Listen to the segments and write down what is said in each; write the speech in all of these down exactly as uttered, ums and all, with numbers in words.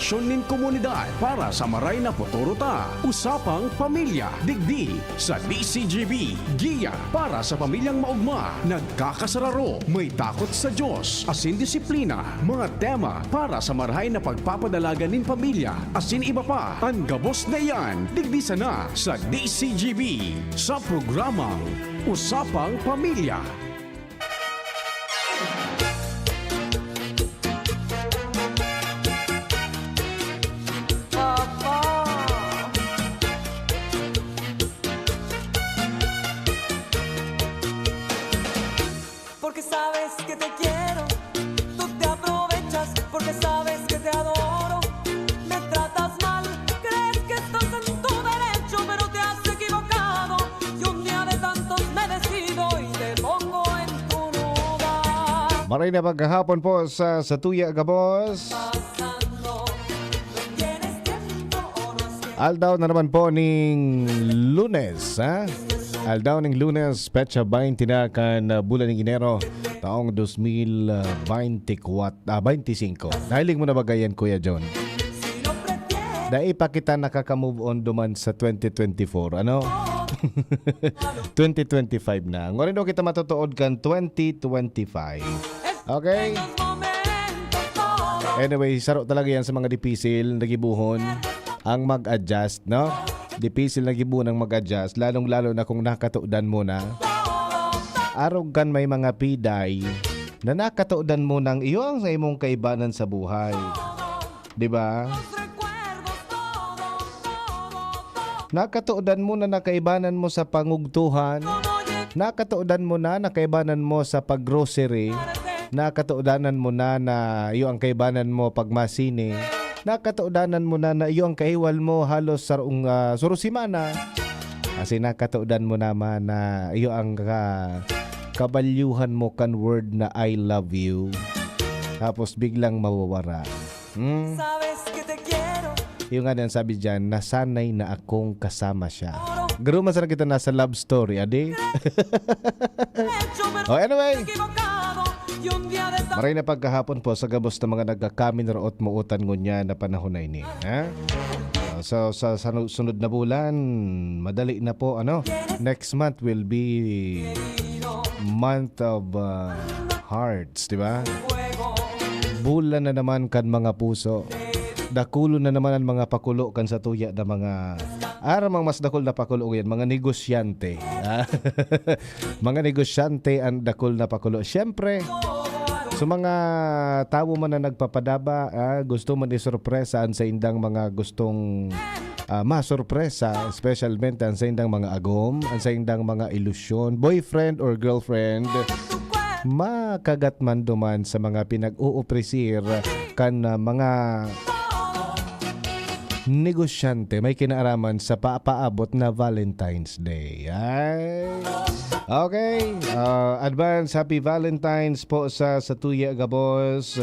Nin komunidad para sa maray na futuro ta. Usapang Pamilya, digdi sa D C G B. Giya para sa pamilyang maugma, nagkakasararo, may takot sa Diyos, asin disiplina. Mga tema para sa marahay na pagpapadalagan nin pamilya, asin iba pa. An gabos na iyan, digdi sana sa D C G B, sa programang Usapang Pamilya. Porque sabes que te quiero, tú te aprovechas, porque sabes que te adoro. Me tratas mal, crees que estás en tu derecho, pero te has equivocado. Y un día de tantos me decido y te pongo en tu lugar. Maray na pagkahapon po sa, sa Tuya Gabos. Aldaw na naman po ning Lunes, ha? Aldaw ning Lunes, petsa baynte na kan, ah, bulan ning Enero, taong dos mil baynte kwatro, ah, baynte singko. Nahiling mo na ba gayan, Kuya John? Dai pa kita nakaka-move on duman sa twenty twenty-four, ano? Twenty twenty-five na. Ngori daw kita matutuod kan twenty twenty-five. Okay? Anyway, saro talaga yan sa mga dipisil na gibohon ang mag-adjust, no? Dipisil na gibohon ang mag-adjust, lalong-lalo na kung nakatodan mo na. Arog kan may mga piday na nakatodan mo nang iyo ang sa imong kaibanan sa buhay. Di ba? Nakatodan mo na nakaibanan mo sa pangugtuhan. Nakatodan mo na nakaibanan mo sa pag-grocery. Nakatodanan mo na na iyo ang kaibanan mo pag masine. Nakatodanan mo na na iyo ang kaiwal mo halos sarong, ah, suro semana. Kasi nakatodan mo naman na iyo ang ka-, kabalyuhan mo kan word na "I love you." Tapos biglang mawawara. Hmm. Sabes que te quiero. Yung nga nang sabi dyan, "Nasanay na akong kasama siya." Garo man sana kita nasa love story, adi? Oh, anyway. Maray na pagkahapon po sa gabos na mga nagkakaminroot-mootan ngunyan na panahon na ini, ha? Ah, so, sa, sa sunod na bulan, madali na po, ano? Next month will be month of, ah, hearts, di ba? Bulan na naman kan mga puso. Dakulon na naman ang mga pakulo kan satuya na mga, aram ang mas dakul na pakulo yan, mga negosyante. Ah, mga negosyante ang dakul na pakulo. Siyempre, sa mga tawo man na nagpapadaba, ah, gusto man isorpresa ang saindang mga gustong ah, masorpresa, espesyalmente ang saindang mga agom, ang saindang mga ilusyon, boyfriend or girlfriend, makagat man duman sa mga pinag-oopresir kan, ah, mga negosyante may kinaaraman sa papaabot na Valentine's Day. Ay. Okay, ah, advance happy Valentine's po sa, sa tuya gabos.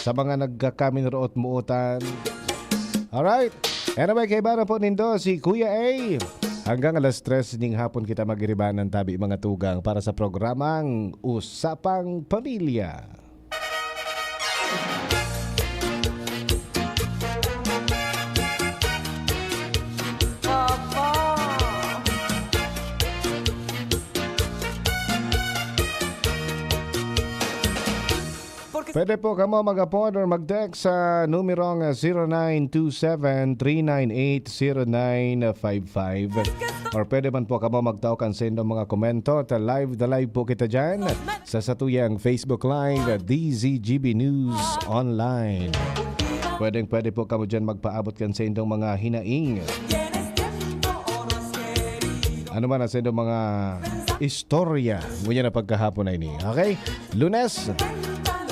Sa mga nagkakaminroot-mootan. Alright. Anyway, kaiba na po nindo si Kuya A. Hanggang alas tres ning hapon kita magiribanan tabi mga tugang para sa programang Usapang Pamilya. Pwede po kamo mag-upload or mag-text sa numerong zero nine two seven three nine eight zero nine five five. Or pwede man po kamo magtao kan sa inyong mga komento. Ta live na live po kita dyan sa satuyang Facebook Live, D Z G B News Online. Pwedeng pwede po kamo dyan magpaabot kan sa inyong mga hinaing. Ano man ang sa inyong mga istorya, ngunyan na pagkahapon na ini. Okay? Lunes,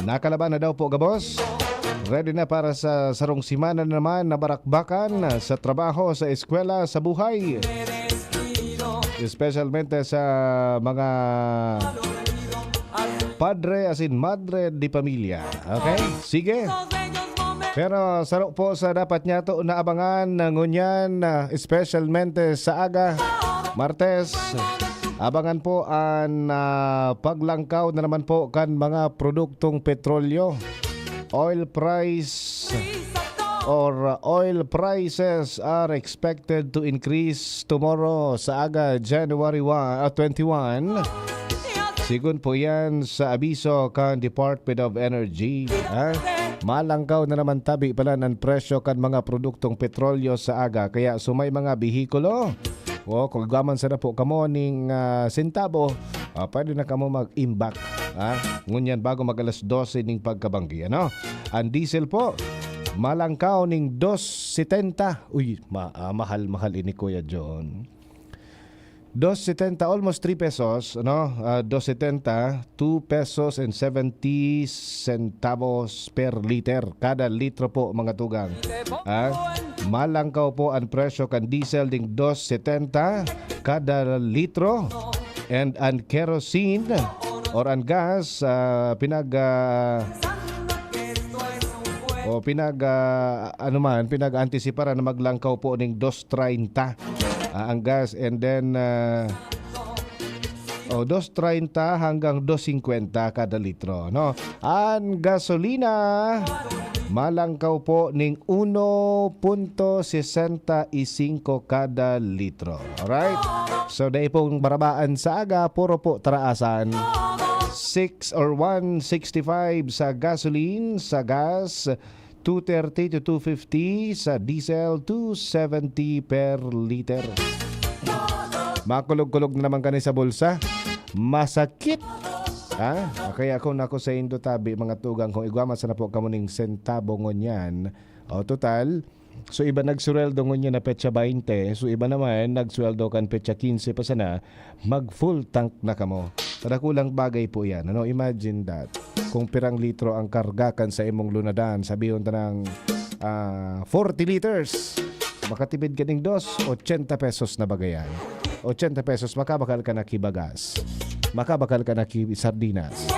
nakalaban na daw po, gabos. Ready na para sa sarong semana na naman na barakbakan sa trabaho, sa eskwela, sa buhay. Espesyalmente sa mga padre asin madre de pamilya. Okay? Sige. Pero saro po sa dapat niyato na abangan na ngunyan, ah, espesyalmente sa aga, Martes, Abangan po an, ah, paglangkaw na naman po kan mga produktong petrolyo. Oil price or oil prices are expected to increase tomorrow sa aga, January one, ah, twenty-one. Sigon po yan sa abiso kan Department of Energy. Ha? Malangkaw na naman tabi pala an presyo kan mga produktong petrolyo sa aga. Kaya sumay mga behikulo, o kung igwa man sana po kamo ning, ah, sentabo, ah, pwede na kamo mag-imbak, ah, ngunyan bago mag alas dose ning pagkabanggi, ano? Ang diesel po, malangkaw ning dos setenta. Uy, ma-, ah, mahal-mahal ini, Kuya John. Dos setenta, almost three pesos, ano? Ah, dos setenta, two pesos and seventy centavos per liter. Kada litro po, mga tugang. Ah, malangkaw po ang presyo kan diesel ding dos setenta kada litro. And ang kerosene or ang gas, ah, pinag, ah, o pinag, ah, ano man, pinag-antisiparan na maglangkaw po ning dos treinta, ah, ang gas. And then, ah, o, dos treinta hanggang dos singkwenta kada litro, no? An gasolina, malangkaw po ning uno punto sesenta y singko kada litro. Alright? So, dai pong barabaan sa aga, puro po taraasan. Six or one sixty-five sa gasoline, sa gas, two thirty to two fifty, sa diesel, two seventy per liter. Makulog-kulog na naman kani sa bulsa. Masakit. Ha? Kaya ako nako sa indo tabi, mga tugang, kung igwa man sana po kamo ning sentabo ngunyan. O, total, so iba nagsuweldo ngunyan na petsa baynte, so iba naman nagsuweldo kan petsa kinse pa sana, mag full tank na kamo. Sa dakulang bagay po yan. Ano, imagine that. Kung pirang litro ang karga kan sa imong lunadan, sabihon ta ng, ah, forty liters, makatipid ka ning dos, ochenta pesos na bagayan. Ochenta pesos, makabakal ka na ki bagas. Makabakal ka na ki sardinas.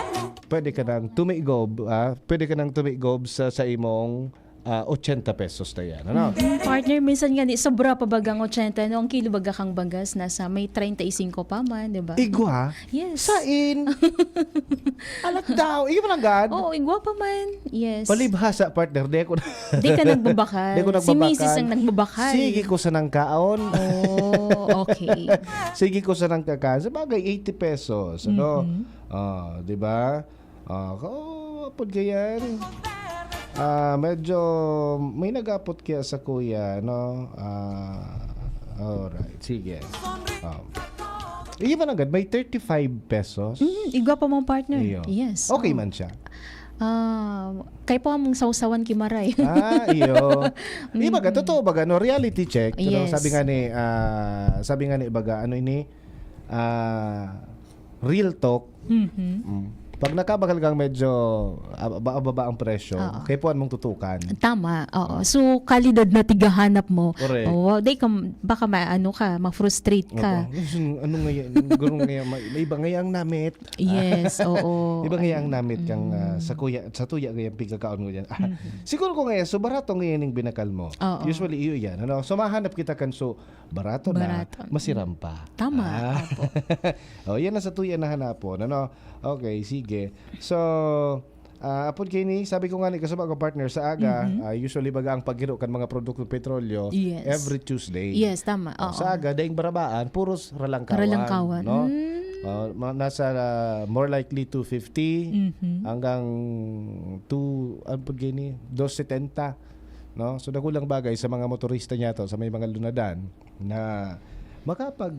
Pwede ka nang tumigob, ah, pwede ka nang tumigob sa, sa imong, ah, ochenta pesos na yan, ano? Mm, partner, minsan nga ni, sobra pa bagang ochenta, no? Ang kilo baga kang bagas, nasa may treinta y cinco pa man, di ba? Igwa? Yes. Sain? Alat daw. Iyo man agad? Oo, igwa pa man. Yes. Palibhasa, partner. Di ako na Di ka nagbabakal. Di ko Si nagbabakal. Misis ang nagbabakal. Sige ko sa nang kaon. Oh, okay. Sige ko sa nang kakan. Sa bagay, eighty pesos. Ano? Mhm. Ah, di ba? Ah, oh, apod kayan. Ah, medyo may nagapot kaya sa kuya, no? Ah, alright. Sige. Um, iyo man agad, may thirty-five pesos. Mm, igwa pa mong partner. Iyo. Yes. Okay Oo. man siya. Ah, kay po among sawsawan ki Maray. Ah, iyo. Iba ka, Mm. totoo ba, no? Reality check. Ano, Yes. sabi nga ni, ah, sabi nga ni, baga, ano ini? Ah, real talk. Mhm. Mm. Pag nakabakal kang medyo aba-, aba-, ababa ang presyo, Oo. kay puan mong tutukan. Tama, oo. Oo. So, kalidad na tigahanap mo. Correct. Oo, di ka, baka ma-, ano ka, ma-frustrate ka. Opo. Ano nga yan? Gurong nga yan. May, may iba nga yang namit. Yes, oo. Iba nga yang namit kang, ah, Mm. sa kuya, sa tuya nga yang pigkakaon mo yan. Ah, Mhm. siguro ko nga yan, so barato nga yan yung binakal mo. Oo. Usually, iyo yan. Ano? So, mahanap kita kan so barato na, Barato. masiram pa. Tama. Ah. Opo. Oh, yan ang sa tuya na hanapon. Ano? Okay, sige. So, ah, apod kaini, sabi ko nga ni, kasaba ko, partner, sa aga, Mhm. ah, usually baga ang paghiro kan mga produktong petrolyo, Yes. every Tuesday. Yes, tama. Oh, Oo. sa aga, daing barabaan, puros ralangkawan, Ralangkawan. no? Mm. Oh, ma-, nasa, ah, more likely two fifty Mhm. hanggang two, ano po gini? Dos setenta, no? So, dakulang bagay sa mga motorista niya to, sa may mga lunadan na makapag,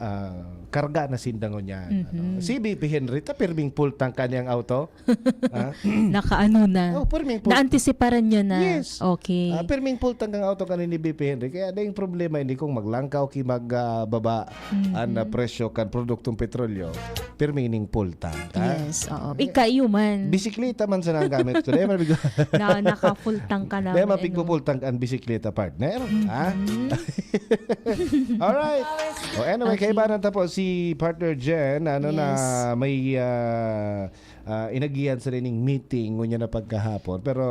ah, karga na sinda ngunyan, ano? Mhm. Si B P Henry, ta pirming full tank ka niyang auto? Ha? Nakaano na. Oh, pirming full Naantisiparan niya na. Yes. Okay. Ah, pirming full tank ang auto kanin ni B P Henry. Kaya daing problema ini kung maglangkaw ki mag, ah, baba Mhm. ang, ah, presyo kan produktong petrolyo. Pirmi ning full tank, ha? Yes, oo. Eh, Ika, iyo man. bisikleta man sana ang gamit ko. Dahil mabigo. Na, naka-full tank ka naman, Dahil mapigpo ano? full tank ang bisikleta, partner. Mhm. Ha? Alright. O, anyway, Okay. kaibanan ta po si Partner Jen. Ano na, Yes. may, ah, ah, inagihan sila ning meeting ngunyan na pagkahapon. Pero,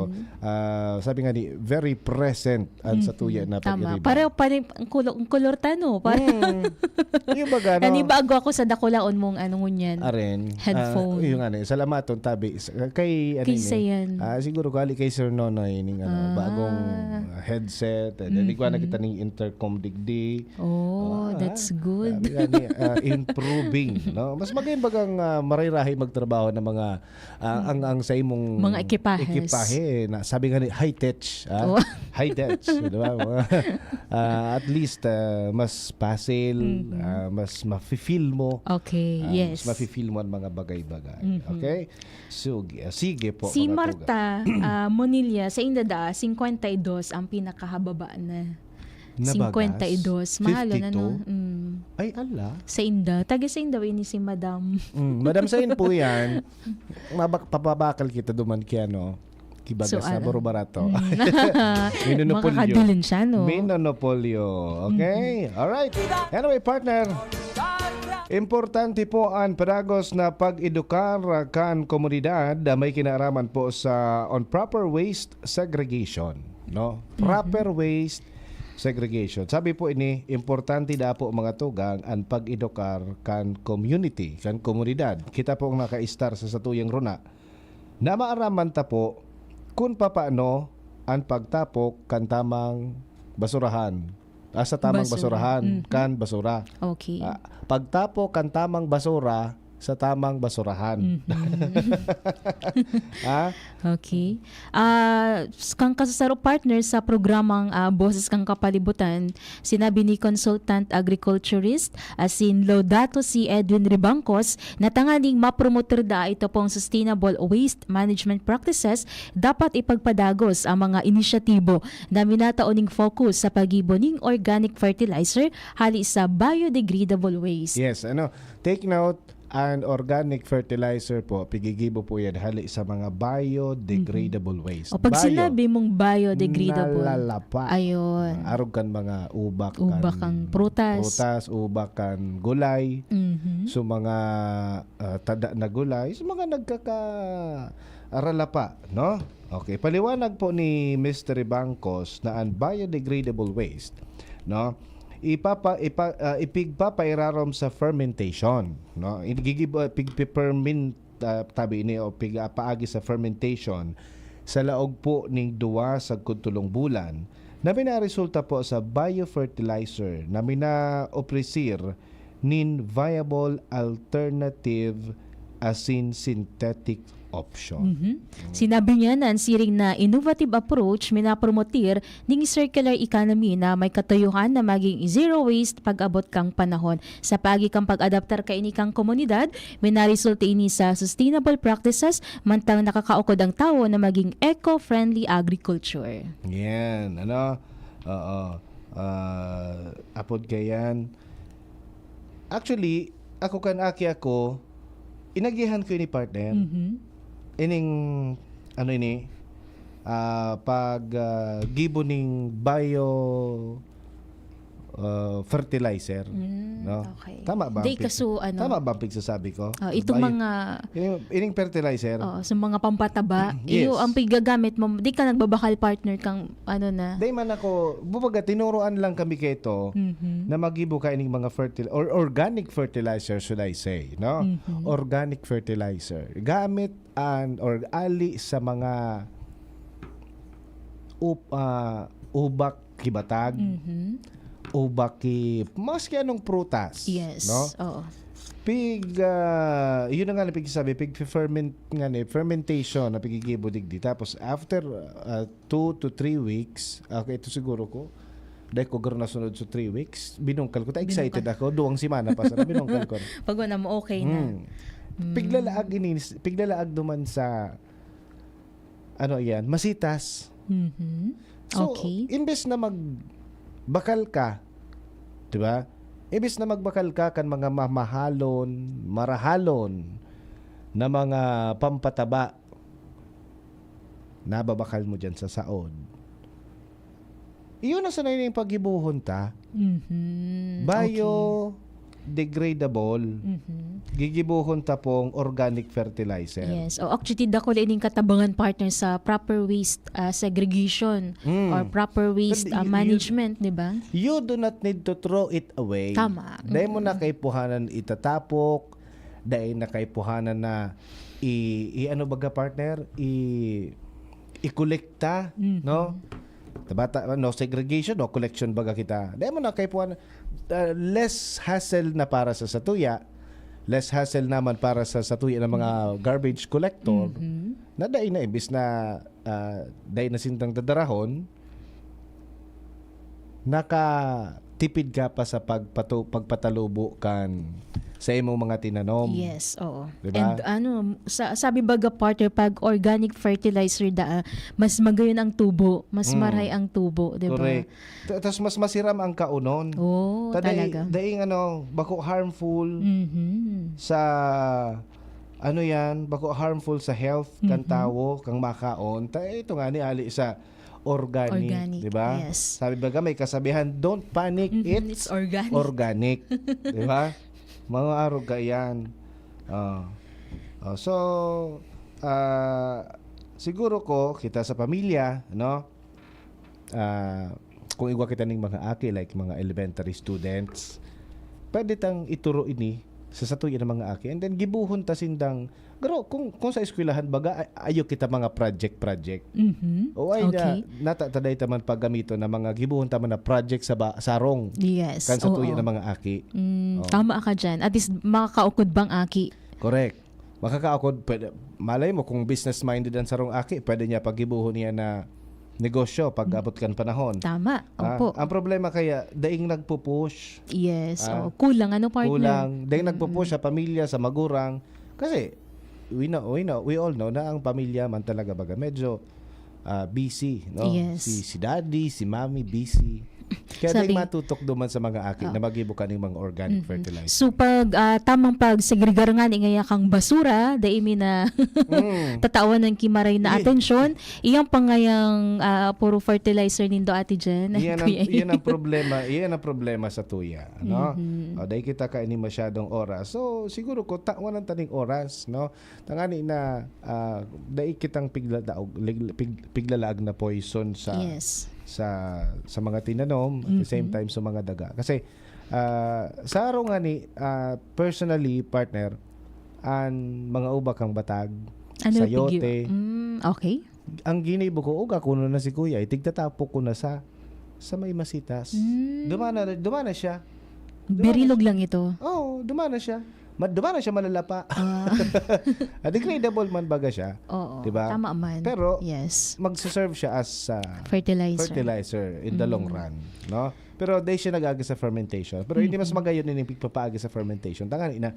Mhm. ah, sabi nga ni, very present ang sa Mhm. tuya na Tama. pag-iriba. Pareho pa rin ang kulo-, ang kolor ta, no? Pare- Mm. Yung baga, no? Nanibago ako sa dakulaon mong ano ngunyan. Aren. Headphone. Ah, yung ano, salamaton, tabi. Sa, kay, ano Kay yun eh. Sayan. Ah, siguro kali kay Sir Nonoy, ning ano, Ah. bagong, ah, headset. And then, igwa na Mhm. kita ning intercom digdi. Oh, Ah, that's good. sabi nga ni, ah, improving, no? Mas maging bagang, ah, marirahi magtrabaho ng mga, ah, ang, ang sa imong Mga ekipahes. ekipahe, na, sabi nga ni, high-tech, ah, Oh. high-tech, di ba? Mga, ah, at least, ah, mas facile, Mhm. ah, mas mafe-feel mo, Okay, ah, yes. mas mafe-feel mo ang mga bagay-bagay. Mhm. Okay? So, gi-, ah, sige po, Si mga Marta, tugang. ah, Monilla, sa inda da, singkwenta y dos ang pinakahababa na. Nabagas? Singkwenta y dos. Mahal, ano, Fifty-two? Mm. Ay, ala. Sa inda. Taga sa inda, ini si Madam. Mm, Madam Sain po yan. Mabak-, papabakal kita duman kaya, no? Kibagas So, na, ano? Baro barato. Mm. Minonopolyo. Makakadulin siya, no? Minonopolyo. Okay. Mm-hmm. Alright. Anyway, partner, importante po ang padagos na pag-edukar kan komunidad na may kinaaraman po sa on proper waste segregation, no? Proper Mhm. waste segregation. Sabi po ini, importante da po, mga tugang, ang pag-edukar kan community, kan komunidad. Kita po ang nakaistar sa satuyang runa na maaraman ta po kun papaano ang pagtapok kan tamang basurahan. Ah, sa tamang Basura. basurahan, Mhm. kan basura. Okay. Ah, pagtapok kan tamang basura sa tamang basurahan. Mhm. Ha? Okay. Ah, s-, kang kasasaro partner sa programang, ah, Boses kan Kapalibutan, sinabi ni Consultant Agriculturist asin Laudato si Edwin Ribancos na tanganing mapromotor da ito pong sustainable waste management practices, dapat ipagpadagos ang mga inisyatibo na minatao ning focus sa paggibo ning organic fertilizer hali sa biodegradable waste. Yes, ano, take note, an organic fertilizer po, pigigibo po yan hali sa mga biodegradable Mhm. waste. O, pag Bio, sinabi mong biodegradable, nalalapa. Ayun. Arog kan mga ubak, Ubak kan kan prutas. prutas, ubak kan gulay. Mhm. So, mga, ah, tada na gulay, so, mga nagkaka-, aralapa, no? Okay, paliwanag po ni Mister Bangkos na ang biodegradable waste, no? Ipapa-, ipa-, ah, ipigpapairarom sa fermentation, no? Igigib-, ah, pigpipermin-, ah, tabi ini o pig-, ah, paagi sa fermentation sa laog po ning duwa sagkod tolong bulan na minaresulta po sa biofertilizer na minaopresir nin viable alternative asin synthetic option. Mhm. Sinabi niya na an siring na innovative approach minapromotir ning circular economy na may katuyohan na maging zero waste pag-abot kan panahon. Sa paagi kan pag-adaptar kaini kan komunidad, minaresulta ini sa sustainable practices, mantang nakakaukod ang tawo na maging eco-friendly agriculture. Yan, ano? Oo. Ah, apod kaiyan, actually, ako kan aki ako, inagihan ko ini, partner. Mhm. Ining, ano ini, ah, pag, ah, gibo ning bio, ah, fertilizer, Mm, no? okay. Tama ba ang Di pig-, kaso, ano, tama ba ang pigsasabi ko? Ah, itong Bio-, mga ining, ining fertilizer? Oo, sa mga pampataba, Yes. iyo ang pigagamit mo, di ka nagbabakal, partner, kang ano na. Di man ako, bubaga, tinuruan lang kami kay ito Mhm. na magibo ka ining mga fertil-, or organic fertilizer, should I say, no? Mhm. Organic fertilizer. Gamit an, or ali sa mga up-, ah, ubak ki batag, Mhm. ubak ki, maski anong prutas, Yes. no? Oo. Pig, ah, yun na nga na pigsasabi, pig-ferment nga ni, fermentation na pigigibo digdi. Tapos after, ah, two to three weeks, okay, ito siguro ko, dahil ko garo nasunod sa three weeks, binungkal ko. Ta excited Binungkal. ako, duwang semana pa sana, binungkal ko. Pag wala mo, okay na. Hmm. Mm. Piglalaag ini, piglalaag duman sa, ano yan, masitas. Mhm. So, Okay. imbes na magbakal ka, di ba? Imbes na magbakal ka kan mga mamahalon, marahalon na mga pampataba, nababakal mo dyan sa saod. Iyon na sana yung paggibohon ta. Mhm. Bio, Okay. degradable, Mhm. gigibohon ta pong organic fertilizer. Yes. O, actually, dakula ining katabangan, partner, sa proper waste ah, segregation Mm. or proper waste But ah, you- you- management, di ba? You do not need to throw it away. Tama. Dahil mo Mm. na kaipuhanan itatapok, dahil na kaipuhanan na i, i ano baga, partner, i ikolekta, Mhm. no? Tabata, no segregation, no collection baga kita. Dahil mo na kaipuhanan, ah, less hassle na para sa satuya, less hassle naman para sa satuya ng mga garbage collector, Mhm. na dai na imbis na ah, dai na sindang dadarahon, nakatipid ka pa sa pagpatu- pagpatalubo kan sa imong mga tinanom. Yes, oo. Diba? And ano, sa, sabi baga, partner, pag organic fertilizer daa, mas magayon ang tubo, mas Mm. maray ang tubo, di ba? Correct. Ta- Tas mas masiram ang kaunon. Oo, Ta dai- talaga. Daing ano, bako harmful Mhm. sa ano yan, bako harmful sa health kan Mhm. tawo, kang makaon. Ta ito nga ni ali sa organic, Organic, di ba? Yes. Sabi baga may kasabihan, "Don't panic, Mhm, it's, it's organic. organic." Di ba? Mga arog ka yan. Oh. Oh, so, ah, siguro ko, kita sa pamilya, no? Ah, kung igwa kita ning mga aki, like mga elementary students, pwede tang ituro ini sa satuya ng mga aki. And then, gibuhon ta sindang, pero kung, kung sa eskwelahan, baga, ay- ayo kita mga project-project. Mhm. O ay na, Okay. natataday ta man paggamiton na mga gibuhon ta man na project sa ba, sarong Yes. kan satuya Oo. ng mga aki. Mm, Oo. Tama ka dyan. At least, makakaukod bang aki? Correct. Makakaukod, pwede, malay mo kung business-minded ang sarong aki, pwede niya paggibuhon niya na negosyo pag abot kan panahon. Tama. Ah, Opo. Ang problema kaya, daing nagpo-push. Yes. Ah, Oh. Kulang, ano, partner? Kulang. Daing Mm-mm. nagpo-push sa pamilya, sa magurang. Kasi, we know, we know, we all know na ang pamilya man talaga baga medyo ah, busy, no? Yes. Si, si daddy, si mommy, busy. Kaya Sabi- daing matutok duman sa mga aki Oh. na maggibo kaning mga organic Mhm. fertilizer. So pag ah, tamang pagsegregar nga ni ngaya kang basura, dai mi na Mm. tatawan ng kimaray na Ye- atensyon, iyang pangayang ah, puro fertilizer nindo, Ate Jen. Iyan ang, Kuya. Iyan ang problema, iyan ang problema sa tuya, ano? Mhm. O, dahil kita kaini masyadong oras. So, siguro ko, tawanan taning oras, no? Tangani na ah, dai kitang pigladaog, lig- pig- piglalaag na poison sa Yes. sa sa mga tinanom, at the same Mhm. time sa mga daga. Kasi ah, sa araw nga ni ah, personally, partner, an mga uba kang batag, Ano yung sayote, pigyo? Mm, okay. Ang ginibo ko, uga kuno na si kuya, itigtatapok ko na sa sa may masitas. Mm. Dumana, dumana siya. Berilog lang ito. Oo, dumana siya. Ma- dumana siya malalapa. Ah. Ah, degradable man baga siya. Oo. Diba? Tama man. Pero, Yes. Magsiserve siya as ah, Fertilizer. Fertilizer in the long Mm. run, no? Pero di siya nag-agi sa fermentation. Pero hindi mas Mm-mm. magayon din yung pagpapaagi sa fermentation. Tangani na,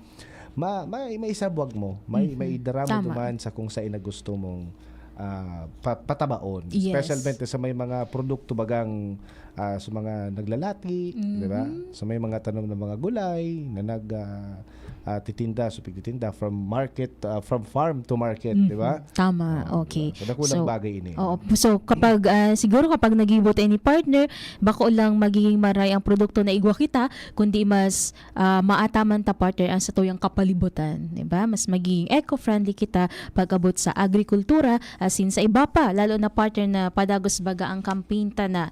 ma, ma, maisabwag mo, may, Mhm. maidarama Tama. duman sa kung saan na gusto mong ah, pa, patabaon. Yes. Especially sa may mga produkto bagang ah, sa mga naglalati, Mhm. di ba? Sa may mga tanom ng mga gulay na nag ah, ah, titinda, so pigtitinda from market, ah, from farm to market, di ba? Mhm. Tama, Ah, okay. So, dakulang So, bagay ini. Oo. So, kapag, ah, siguro kapag nag-iibot ini partner, bako lang magiging maray ang produkto na igwa kita, kundi mas ah, maataman ta, partner, ang satuyang kapalibutan, di ba? Mas magiging eco-friendly kita pag-abot sa agrikultura, asin sa iba pa, lalo na, partner, na padagos baga ang kampinta na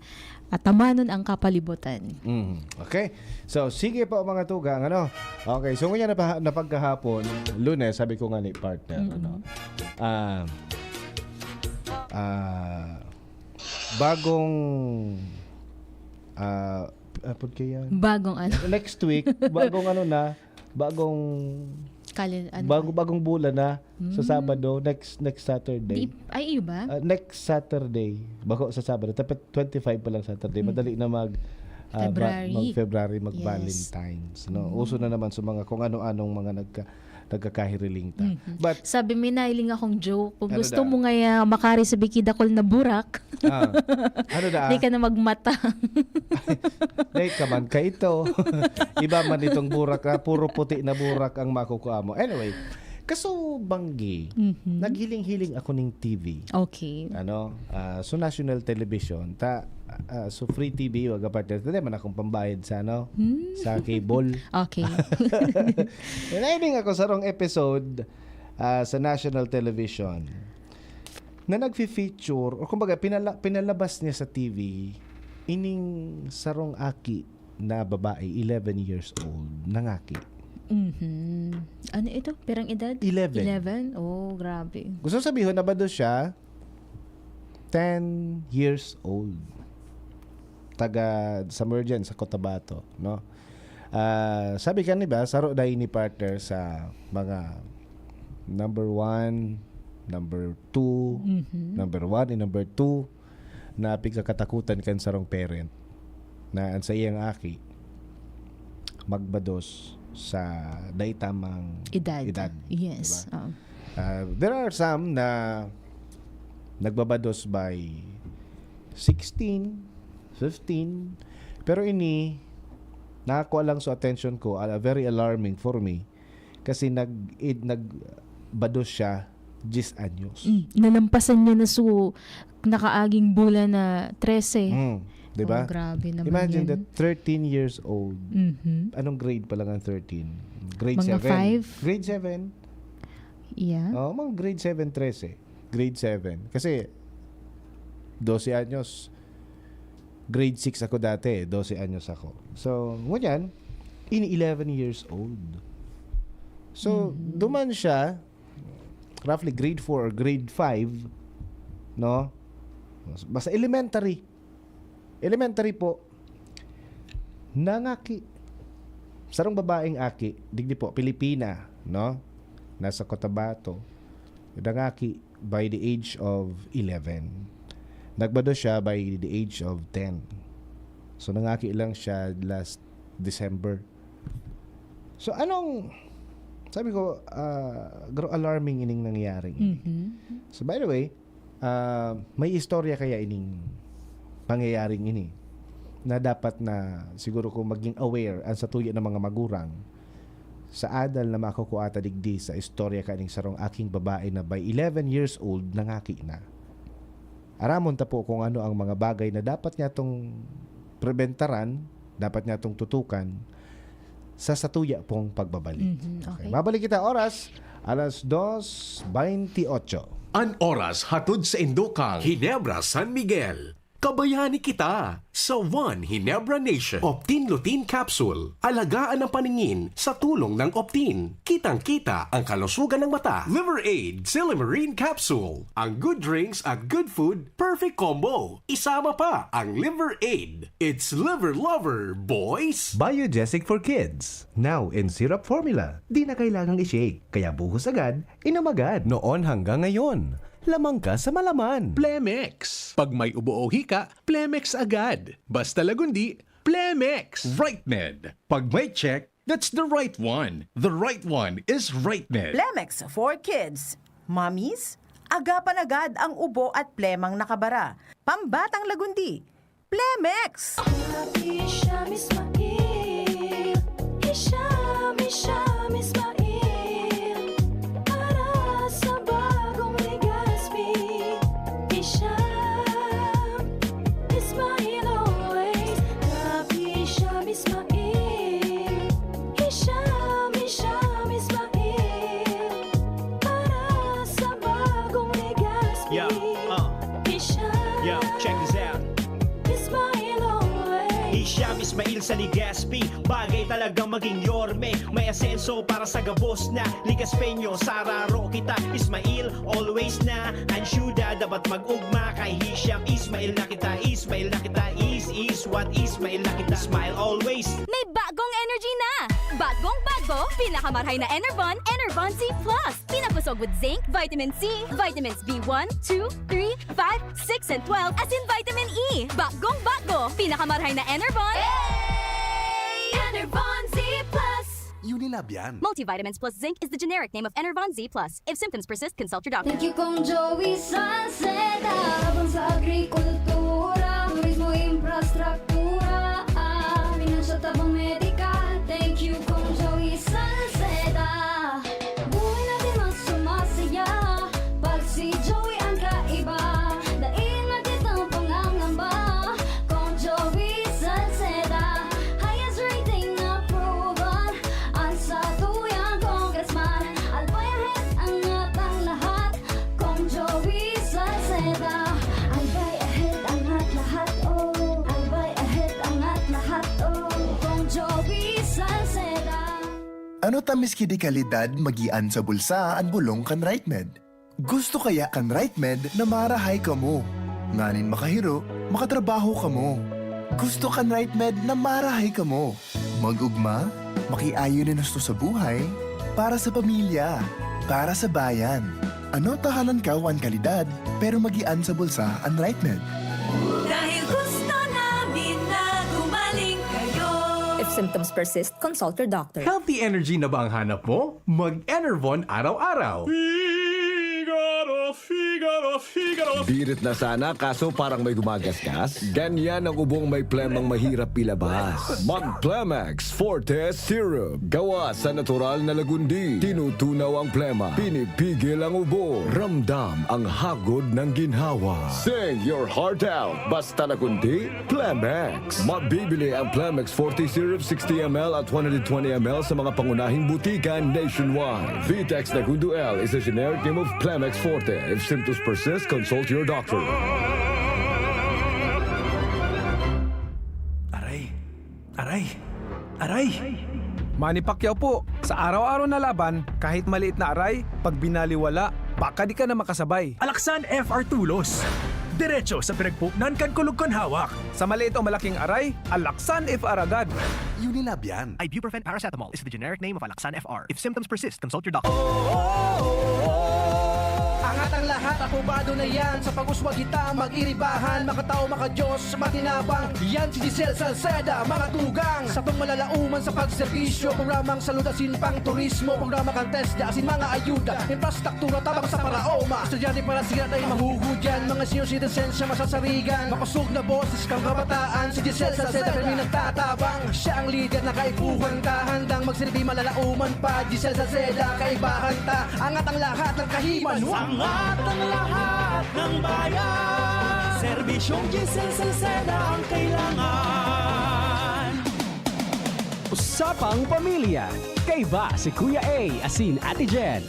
atamanon ang kapalibutan. Mhm. Okay. So, sige po, mga tugang, ano? Okay, so ngayon na, pa, na pagkahapon, Lunes, sabi ko nga ni partner, Mm-mm. ano? Ah, ah, bagong ah, ah, pud kaya? Bagong ano? Next week, bagong ano na, bagong Kalin, ano? bago bagong bulan na sa Mm. Sabado, next next Saturday. Di, ay, iyo ba? Ah, next Saturday, bako sa Sabado, dapat twenty-five pa lang Saturday, Mm. Madali na mag ah, ba- February. mag February, mag Yes. Valentine's, no? Mm. Uso na naman sa mga kung ano-anong mga nagka, nagkakahiriling ta. Mhm. But Sabi, may nahiling akong joke. Kung Ano gusto da? mo ngaya makari sa bikida kol na burak, ah, ano da? Di ka na magmata. Dahil ka man ka ito. Iba man itong burak, ah, puro puti na burak ang makukuha mo. Anyway, Kaso banggi, Mhm. naghiling-hiling ako ning T V. Okay. Ano, ah, so national television, ta, ah, so free T V, baga partner, dai man akong pambayad sa ano, Hmm. sa cable. Okay. Nahiling ako sarong episode, ah, sa national television na nagfi-feature, o kumbaga, pinala-, pinalabas niya sa T V, ining sarong aki na babae, eleven years old, nangaki. Mhm. Ano ito? Pirang edad? Eleven. Eleven? Oh, grabe. Gusto sabihon, nabados siya, ten years old. Taga somewhere dyan sa Cotabato, no? Ah, sabi ka, di ba, saro dai ni partner sa mga number one, number two, Mhm. number one and number two na pigkakatakutan kan sarong parent na an saiyang aki magbados sa dai tamang Edad. edad, Yes. di ba? Oo. Ah, there are some na nagbabados by sixteen, fifteen, pero ini, nakakuha lang sa attention ko, ah, very alarming for me, kasi nag-, ed-, nagbados siya diyes anyos. Mm, nalampasan niya na, so, nakaaging bulan na trese. Mm, di ba? Oh, grabe naman Imagine yan. that, thirteen years old. Mhm. Anong grade pa lang ang thirteen? Grade Mga seven. five? Grade seven. Yeah. Oh, mga grade seven, trese. Grade seven. Kasi, dose anyos, grade six ako dati, dose anyos ako. So, ngunyan, ini eleven years old. So, Mhm. duman siya, roughly grade four or grade five, no? Basta elementary. Elementary po, nangaki. Sarong babaeng aki, digdi po, Pilipina, no? Nasa Cotabato. Nangaki by the age of eleven. Nagbado siya by the age of ten. So, nangaki lang siya last December. So, anong, sabi ko, ah, garo alarming ining nangyayari. Mhm. So, by the way, ah, may istorya kaya ining pangyayaring ini na dapat na siguro kung maging aware ang satuya ng mga magurang sa adal na makukuha ta digdi sa istorya kaning sarong aking babae na by eleven years old, nangaki na. Aramon ta po kung ano ang mga bagay na dapat niya tong prebentaran, dapat niya tong tutukan sa satuya pong pagbabalik. Mhm, Okay. okay. Babalik kita oras, alas dos baynti otso. An oras hatod sa indokang Ginebra San Miguel. Kabayani kita sa One Ginebra Nation. Optin Lutein Capsule. Alagaan ang paningin sa tulong ng Optin. Kitang-kita ang kalusugan ng mata. Liver Aid Silymarin Capsule. Ang good drinks at good food, perfect combo. Isama pa ang Liver Aid. It's Liver Lover, boys! Biogesic for Kids. Now in syrup formula. Di na kailangang i-shake. Kaya buhos agad, inom agad. Noon hanggang ngayon, lamang ka sa malaman. Plemex. Pag may ubo o hika, Plemex agad. Basta Lagundi, Plemex. Right Med. Pag may check, that's the right one. The right one is Right Med. Plemex for kids. Mommies, agapan agad ang ubo at plemang nakabara. Pambatang Lagundi, Plemex! Happy Sham Ismail. Hisham, Hisham Ismail. Para sa bagong Legazpi. Hisham Ismail always. Happy Sham Ismail. Hisham, Hisham Ismail. Para sa bagong Legazpi. Yeah, uh. Hisham. Yo, check this out. Ismail always. Hisham Ismail sa Legazpi. Bagay talagang maging yorme. May asenso para sa gabos na Legazpeño. Sararo kita, Ismail always na. Ang syudad dapat mag-ugma. Kay Hisham Ismail na kita. Ismail na kita. Is, is what Ismail na kita. Smile always. May bagong energy na! Bagong bago, pinakamarhay na Enervon, Enervon Z plus. Pinabusog with zinc, vitamin C, vitamins B one, two, three, five, six, and twelve, asin vitamin E. Bagong bago, pinakamarhay na Enervon. Hey! Enervon Z plus. Unilab yan. Multivitamins plus zinc is the generic name of Enervon Z plus. If symptoms persist, consult your doctor. Thank you, Kong Joey Salceda. Laban sa agrikultura, turismo, infrastruktura, ah, pinansyal, tabang medikal. Thank you, Kong Joey Salceda. Buhay natin Ano ta miski di kalidad magian sa bulsa an bolong kan RightMed? Gusto kaya kan RightMed na marahay kamo, nganing makahiro, makatrabaho kamo? Gusto kan RightMed na marahay kamo, mag-ugma, makiayon nin husto sa buhay, para sa pamilya, para sa bayan. Ano ta halangkaw an kalidad, pero magian sa bulsa an RightMed? Dahil gusto namin na gumaling kayo. If symptoms persist, consult your doctor. Healthy energy na ba ang hanap mo? Mag-Enervon araw-araw. Figaro, Figaro, Figaro. Birit na sana, kaso parang may gumagasgas. Ganyan ang ubong may plemang mahirap ilabas. Mag-Plemex Forte Syrup. Gawa sa natural na lagundi. Tinutunaw ang plema. Pinipigil ang ubo. Ramdam ang hagod ng ginhawa. Sing your heart out. Basta lagundi, Plemex. Mabibili ang Plemex forty Syrup sixty M L at one hundred twenty M L sa mga pangunahing butika nationwide. Vitex Nagundo L is a generic name of Plemex forty. If symptoms persist, consult your doctor. Aray! Aray! Aray! Manny Pacquiao po, sa araw-araw na laban, kahit maliit na aray, pag binaliwala, baka di ka na makasabay. Alaksan F R Tulos. Diretso sa pinagpuknan kan kulog kan hawak. Sa maliit o malaking aray, Alaksan F R agad. Unilab yan. Ibuprofen paracetamol is the generic name of Alaksan F R. If symptoms persist, consult your doctor. Angat ang lahat, aprobado na yan. Sa pag-uswag kita, mag-iribahan, makatao, makadiyos, matinabang. Yan si Giselle Salceda, mga tugang. Satong malalauman sa pagserbisyo, programang salud asin pang turismo, programa kan TESDA asin mga ayuda, infrastruktura tabang sa paraoma, estudyante para siya ay mahuhudyan, mga senior citizens siya masasarigan, makosog na boses kang kabataan, si Giselle Salceda, permi nagtatabang. Siya ang lider na kaipuhan ka, handang magsilbi malalauman pa. Giselle Salceda, kaibahan ta, angat ang lahat ng kahiman. Angat ang lahat ng bayan. Serbisyong Giselle Salceda ang kailangan. Usapang Pamilya. Kaiba si Kuya A asin Ate Jen.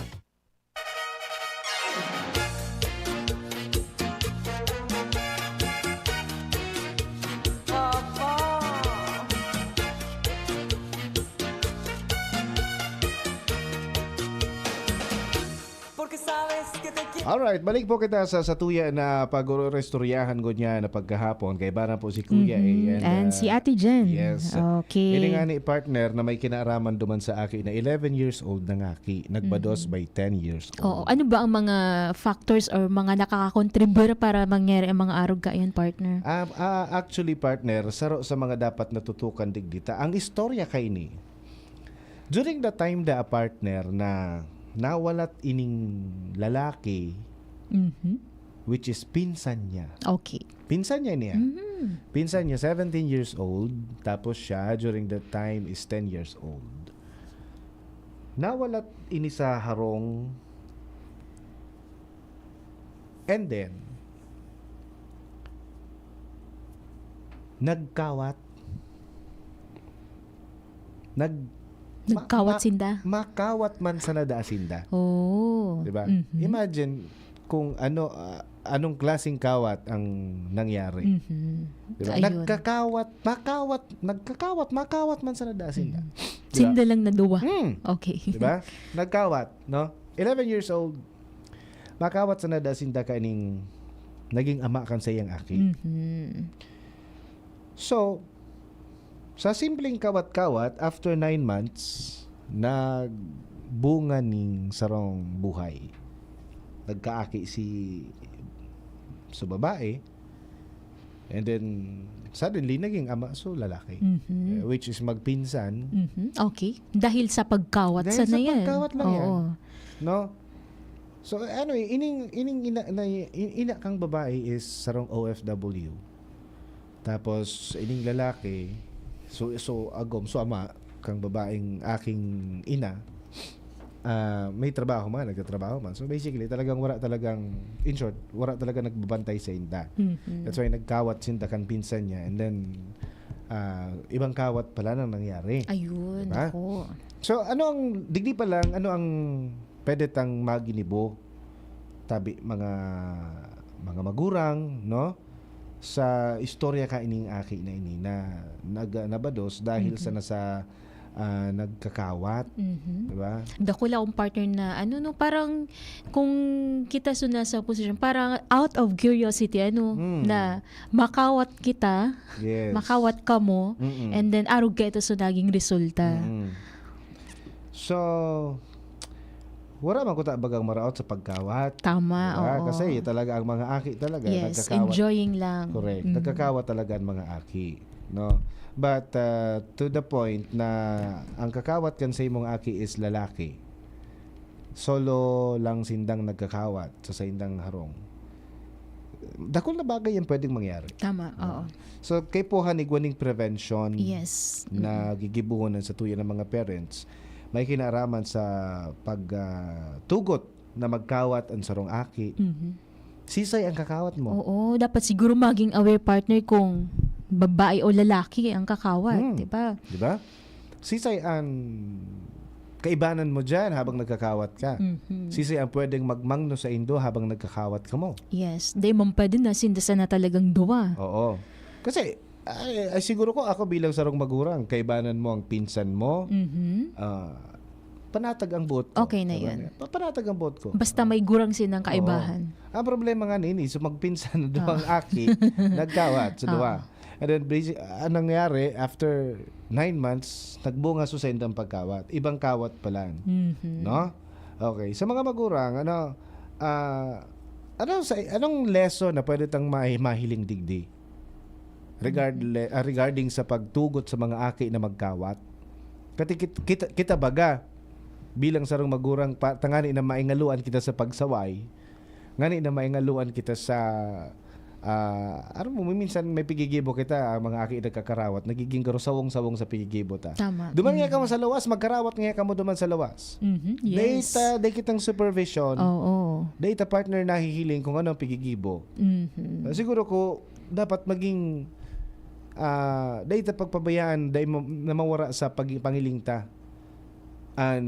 Alright, balik po kita sa satuya na pag-orestoryahan ngunyan na pagkahapon. Kaiba na po si Kuya A Mhm. and, And si ah, Ate Jen. yes. Okay. Ini nga ni partner na may kinaaraman duman sa aki na eleven years old na ngaki, nagbados Mhm. by ten years Oo. old. Ano ba ang mga factors or mga nakakakontribura para mangyari ang mga arog kaiyan, partner? Ah, ah, actually, partner, saro sa mga dapat natutukan digdi ta. Ang istorya kaini, during the time da a partner na nawalat ining lalaki, Mhm. which is pinsan niya. Okay. Pinsan niya niya. Mhm. Pinsan niya, seventeen years old, tapos siya, during that time, is ten years old. Nawalat ini sa harong, and then, nagkawat. Nag-, Nagkawat ma-, ma-, sinda? makawat man sana daa sinda. Oh. Di ba? Mhm. Imagine kung ano, ah, anong klaseng kawat ang nangyari. Mhm. Di ba? Ayun. Nagkakawat, makawat, nagkakawat, makawat man sana daa sinda. Mhm. Di ba? Sinda lang na duwa. Hmm. Okay. Di ba? Nagkawat, no? Eleven years old, makawat sana daa sinda kaining naging ama kan saiyang aki. Mhm. So, sa simpleng kawat-kawat, after nine months, nagbunga ning sarong buhay. Nagkaaki si, sa babae, and then, suddenly, naging ama, so lalaki. Mhm. Eh, which is magpinsan. Mhm. Okay. Dahil sa pagkawat Dahil sana sa yan. pagkawat lang yan. Oo. No? So, ano eh, ining, ining ina, na, in-, ina kang babae is sarong O F W. Tapos, ining lalaki, so, so, agom, so, ama kang babaeng aking ina, ah, may trabaho man, nagtatrabaho man. So, basically, talagang wala talagang, in short, wala talaga nagbabantay sa inda. Mhm. That's why nagkawat sinda kan pinsan niya. And then, ah, ibang kawat pala nang nangyari. Ayun, Diba? ako. So, ano ang, digdi pa lang, ano ang pwede tang maginibo, tabi mga, mga magurang, no? Sa istorya ka ining aki na ini na nag-, nabados dahil Mhm. sa nasa, ah, nagkakawat, Mhm. di ba? Dakula akong partner na, ano, no, parang kung kita so nasa posisyon, parang out of curiosity, ano, Hmm. na makawat kita, Yes. makawat kamo, Mm-mm. and then arog ka ito so naging resulta. Mm-mm. So, wala man ko ta bagang maraot sa pagkawat. Tama, Diba? oo. Kasi talaga ang mga aki talaga Yes, nagkakawat. Enjoying lang. Correct. Mm. Nagkakawat talaga ang mga aki, no? But uh, to the point na ang kakawat kan sa imong aki is lalaki, solo lang sindang nagkakawat sa saindang harong. Dakul na bagay yan pwedeng mangyari. Tama, oo. So, kaipuhan igwa ning prevention Yes. na gigibohon sa tuya ng mga parents, may kinaaraman sa pag, ah, tugot na magkawat ang sarong aki. Mhm. Sisay ang kakawat mo. Oo, dapat siguro maging aware, partner, kung babae o lalaki ang kakawat, Hmm. di ba? Di ba? Sisay ang kaibanan mo dyan habang nagkakawat ka. Mhm. Sisay ang pwedeng magmangno sa indo habang nagkakawat ka mo. Yes, di man pwede na sinda sana talagang duwa. Oo. Kasi, ay, ay, siguro ko ako bilang sarong magurang, kaibanan mo ang pinsan mo, Mhm. ah, panatag ang buot ko. Okay na Diba? yun. Pa- Panatag ang buot ko. Basta may gurang sinang kaibahan. Ang problema nga nini, so magpinsan na duwang Ah. aki, nagkawat sa duwa. Ah. And then, basi- ang nangyari, after nine months, nagbunga so sa indang pagkawat. Ibang kawat pala. Mhm. No? Okay. Sa mga magurang, ano, ah, ano sa, anong lesson na pwede tang mahi- mahiling digdi? Regardle, ah, regarding sa pagtugot sa mga aki na magkawat? Kati kit- kita, kita baga, bilang sarong magurang, pa, tangani na maingaluan kita sa pagsaway, ngani na maingaluan kita sa, ah, ano mo, minsan may pigigibo kita, ang mga aki nagkakarawat, nagiging garusawong-sawong sa pigigibo ta. Tama. Duman nga Mhm. kamo sa lawas, magkarawat nga kamo duman sa lawas. Mhm. Dahil Yes. ta, dahil kitang supervision, Oo. dahil ta partner nahihiling kung ano ang pigigibo. Mhm. Siguro ko, dapat maging, ah, dahil ta pagpabayaan, dahil ma- na mawara sa pag- pangiling ta. An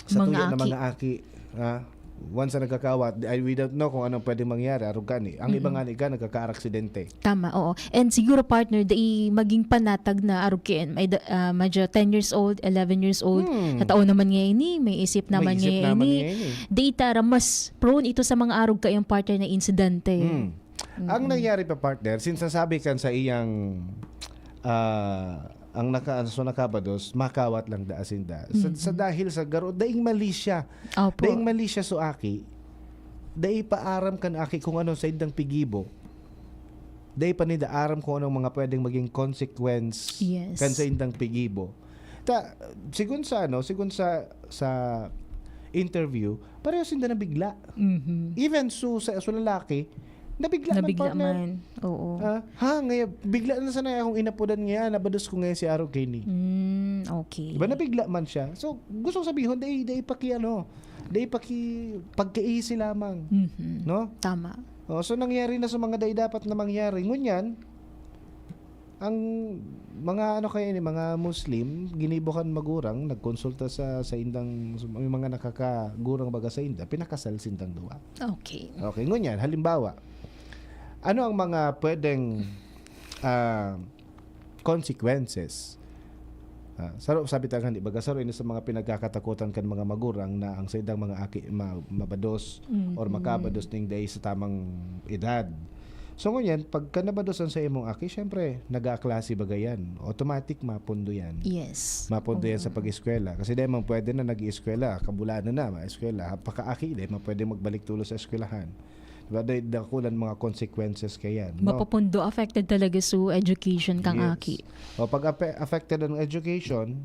sa Mga tuya na aki. mga aki, ha? Once na nagkakawat, I, we don't know kung anong pwedeng mangyari, arog ka ni. Ang iba Mm-mm. nga ni ka, nagkakaraksidente. Tama, oo. And siguro, partner, dai maging panatag na arog kayan, may da- ah, medyo ten years old, eleven years old. Hmm. Sa taon naman ngayon ni, may isip naman May isip ngayon naman ni. ngayon eh. Dai ta ra mas prone ito sa mga arog kayang partner na insidente. Hmm. Ang Mm-mm. nangyari pa, partner, since nasabi kan sa iyang, ah, ang naka, so nakabados, makawat lang da asin da. Sa, Mm-mm. sa dahil sa garo, daing mali siya. Opo. Daing mali siya so aki. Dai pa aram kan aki kung ano sa indang pigibo. Dai pa nida aram kung anong mga pwedeng maging consequence Yes. kan sa indang pigibo. Ta, sigun sa ano, sigun sa sa interview, pareho sinda nabigla. Mhm. Even so, sa, so lalaki, nabigla, Nabigla man, partner. man. Oo. Ah, ha, ngayon, bigla na sana akong inapodan niya, nabados ko ngayon si Aro Kenny. Mm, okay. Diba, nabigla man siya. So, gusto ko sabihin, dai, dai paki, ano, dai paki, pagka-easy lamang. Mhm. No? Tama. Oh, so, nangyari na sa mga dai dapat na mangyari. Ngunyan, ang mga ano kaya ni mga Muslim, ginibo kan magurang, nagkonsulta sa sa indang, may mga nakakagurang baga sa inda, pinakasal sindang duwa. Okay. Okay, ngunyan, halimbawa, ano ang mga pwedeng, ah, consequences? Ah, saro, sabi ta nga, di ba, saro ini sa mga pinagkakatakutan kan mga magurang na ang saindang mga aki ma- mabados Mm, or mm. makabados ning dai sa tamang edad. So ngunyan, pagka nabados ang sa imong aki, syempre, nag-aaklase baga yan. Automatic, mapondo yan. Yes. Mapondo yan sa Oo. pag-eskwela. Kasi dahil man pwede na nag-eskwela, kabulanan na, ma-eskwela. Pagka-aki, dahil man pwede magbalik tulo sa eskwelahan. Diba? Dahil dakulan mga consequences kayan. No? Mapapundo, affected talaga sa education kang Yes. aki. O pag ape- affected ang education,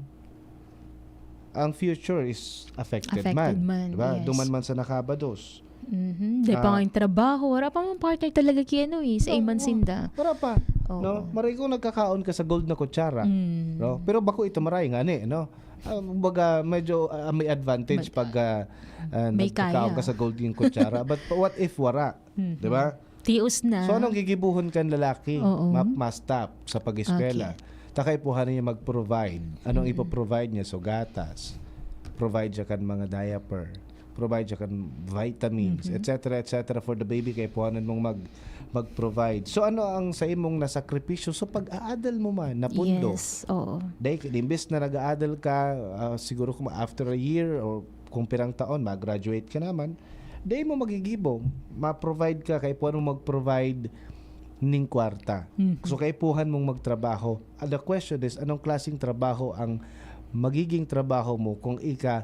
ang future is affected, Affected man. man, Diba? Yes. Duman man sa nakabados. Mhm. Dahil pa Ah. nga yung trabaho, wala pa mang partner talaga kaya, no, eh, sa Oo. iman sinda. Wala pa. Oo. No? Maray kung nagkakaon ka sa gold na kutsara. Mm. No? Pero bako ito maray nga ni, no? Ah, kumbaga, medyo ah, may advantage Mag- pag ah, ah, May nagkakaon kaya. ka sa gold yung kutsara. But what if wara? Mhm. Diba? Tios na. So, anong gigibuhon kan lalaki? Oo. Ma- mastap sa pag-eskwela. Okay. Takay po niya mag-provide. Anong Mm. ipo-provide niya? So, gatas. Provide siya kan mga diaper. provide siya kan vitamines, Mhm. et cetera, et cetera for the baby, kaipuhanan mong mag-, mag-provide. So, ano ang sa imong nasakripisyo? So, pag-aadal mo man, napundo. Yes, oo. Dahil imbes na nag-aadal ka, ah, siguro kung after a year or kung pirang taon, mag-graduate ka naman, dahil mo magigibo, ma-provide ka, kaipuhan mo mag-provide ning kwarta. Mhm. So, kaipuhan mong magtrabaho. And the question is, anong klaseng trabaho ang magiging trabaho mo kung ika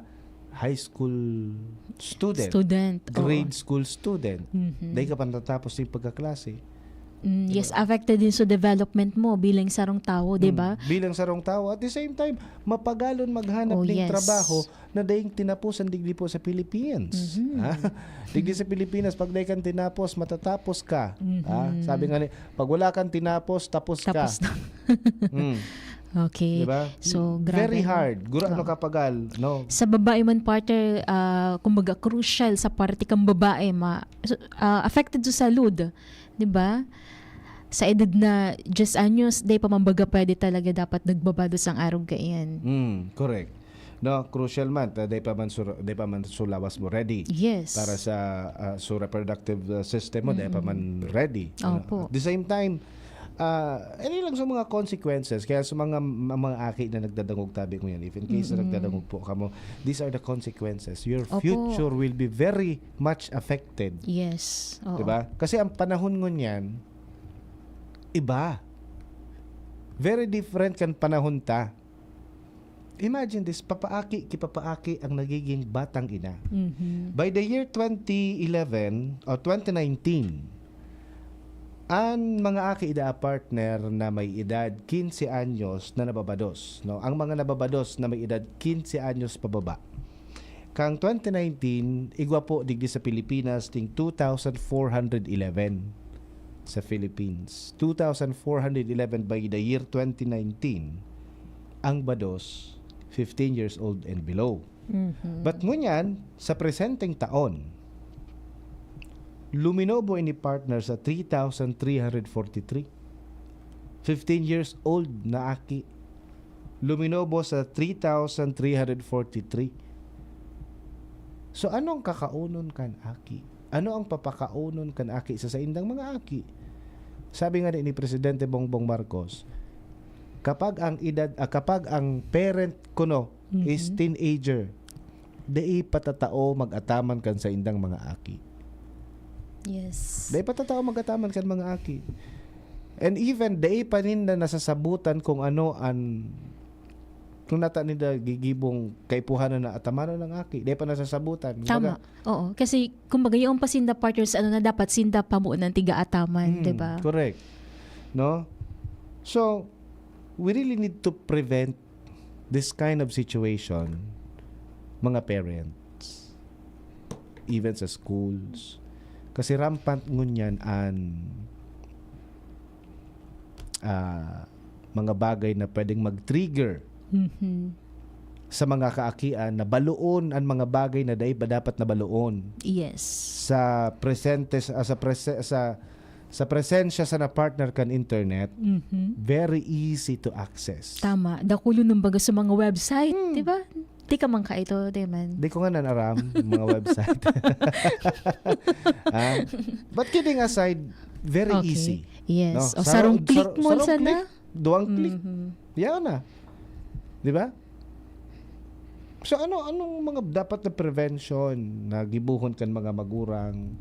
high school student, Student, oo. grade school student? Mhm. Dahil ka pa natatapos yung pagkaklase. Mm, yes, Diba? Affected din sa development mo bilang sarong tao, di ba? Mm, bilang sarong tao. At the same time, mapagalon maghanap Oh, ng yes. trabaho na daing tinapusan digdi po sa Philippines. Mhm. Ha? Digdi sa Pilipinas, pag daing kan tinapos, matatapos ka. Mhm. Ha? Sabi nga ni, pag wala kang tinapos, tapos ka. Tapos na. Mm. Okay. Diba? So, grabe, Very no? hard. Gura ano Oo. kapagal, no? Sa babae man, partner, ah, kumbaga, crucial sa parte kang babae, ma, ah, affected sa salud, di ba? Sa edad na diyes anyos, di pa mambaga pwede talaga dapat nagbabados ang arog kaiyan. Mm, correct. No, crucial man, ta, dai pa man sur, dai pa man sulawas mo ready. Yes. Para sa, ah, so reproductive, ah, system mo, dai pa Mm-mm. man ready. Ano? Opo. At the same time, ah, ano lang sa mga consequences, kaya sa mga, mga aki na nagdadangog tabi ko yan, if in case na Mm-mm. nagdadangog po kamo, these are the consequences. Your Opo. future will be very much affected. Yes. Oo. Diba? Kasi ang panahon ngunyan, iba. Very different kan panahon ta. Imagine this, papaaki, kipapaaki ang nagiging batang ina. Mhm. By the year twenty eleven o twenty nineteen, ang mga aki ida partner na may edad quince anyos na nababados, no? Ang mga nababados na may edad quince anyos pababa. Kang twenty nineteen, igwa po digdi sa Pilipinas ting two thousand four hundred eleven sa Philippines. Two thousand four hundred eleven by the year twenty nineteen, ang bados, fifteen years old and below. Mhm. But ngunyan, sa presenteng taon, luminobo ini partner sa three thousand three hundred forty-three. Fifteen years old na aki. Luminobo sa three thousand three hundred forty-three. So, anong kakaunon kan aki? Ano ang papakaunon kan aki sa saindang mga aki? Sabi nga ni Presidente Bongbong Marcos, kapag ang edad, ah, kapag ang parent kuno is Mhm. teenager, dai patatao mag-ataman kan saindang mga aki. Yes. Dai patatao mag-ataman kan mga aki. And even, dai pa ninda nasasabutan kung ano an, kung nata ninda gigibong kaipuhanan na atamanon ng aki. Dai pa nasasabutan. Tama. Kumbaga, Oo. Kasi, kumbaga, yung pa sinda partners, ano na, dapat sinda pa mo ng tiga-ataman, Mm, di ba? Correct. No? So, we really need to prevent this kind of situation, mga parents, even sa schools. Kasi rampant ngunyan an, ah, mga bagay na pwedeng mag-trigger Mhm. sa mga kaakian na baloon an mga bagay na dai ba dapat na baloon. Yes. Sa presente, ah, sa prese-, sa, sa presensya sa na partner kan internet, Mhm. very easy to access. Tama. Dakulo nung baga sa mga website, Hmm. di ba? Di ka man ka ito, di man. Di ko nga nanaram mga website. Ah, but kidding aside, very Okay. easy. Yes. No? O, sarong click saro-, mo sarong sana. Click, duwang click. Mhm. Yan na. Di ba? So ano, anong mga dapat na prevention na gibuhon kan mga magurang?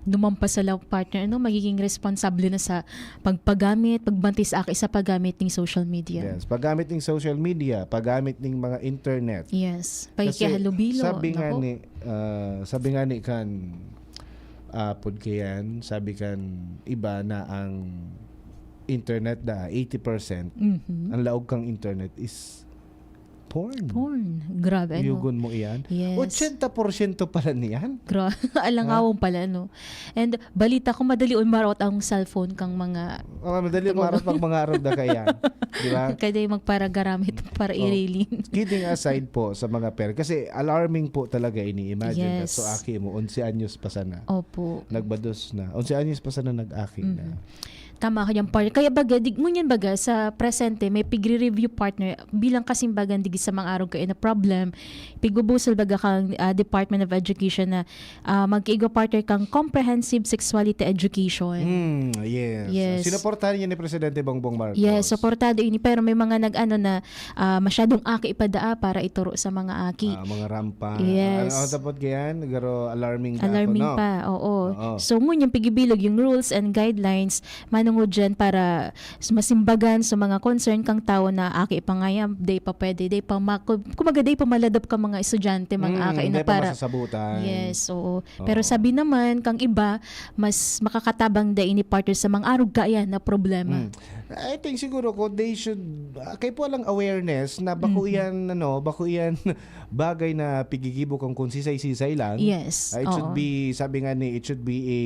Duman pa sa law partner, ano, magiging responsable na sa pagpagamit, pagbantay sa aki sa paggamit ng social media. Yes, paggamit ng social media, paggamit ng mga internet. Yes. Kasi Pagkihalubilo. sabi nga Nako. ni, ah, sabi nga ni kan, ah, pod kayan, sabi kan iba na ang internet da, eighty percent, Mhm. ang laog kang internet is porn. Porn. Grabe, ano? Yugon mo iyan? Yes. Ochenta porsyento pala niyan. Gra-, alangawon pala, no? And balita ko, madali on maraot ang cellphone kang mga Oh, madali Ito, marot pag mga arog na kaya. Di ba? Kaya yung magparagaramit para Oh. i-railing. Kidding aside po sa mga parents. Kasi alarming po talaga ini. Imagine that. Yes. So, aki mo, onse anyos pa sana. Opo. Nagbados na. Onse anyos pa sana nag-aki na. Mhm. Tama ka diyan, partner. Kaya baga, di, ngunyan baga, sa presente, may pigre-review, partner, bilang kasimbagan digdi sa mga arog kayo na problem, pigbubusol baga kang, ah, Department of Education na, ah, magkaigwa, partner, kang comprehensive sexuality education. Hmm, yes. Yes. Sinuportahan niya ni Presidente Bongbong Marcos. Yes, suportado ini, pero may mga nag-ano na, ah, masyadong aki pa daa para ituro sa mga aki. Ah, mga rampa. Yes. Ano, ano tapos kaya? Garo alarming na Alarming ako, no? pa, oo. Oo. So, ngunyan pigibilog yung rules and guidelines, manungod dyan para s- masimbagan sa mga concern kang tao na aki pa ngayon, day pa pwede, day pa ma- ku- kumbaga, day pa maladap ka mga estudyante, mga Mm, aki na hindi pa para masasabutan. Yes, oo. Oo. Pero sabi naman kang iba, mas makakatabang da ini, partner, sa mga arog kaya na problema. Mm. I think siguro ko they should, ah, kaya po lang awareness na bako Mhm. yan, ano, bako yan bagay na pigigibo kang kung sisay-sisay lang. Yes, Ah, it should oo. be, sabi nga ni, it should be a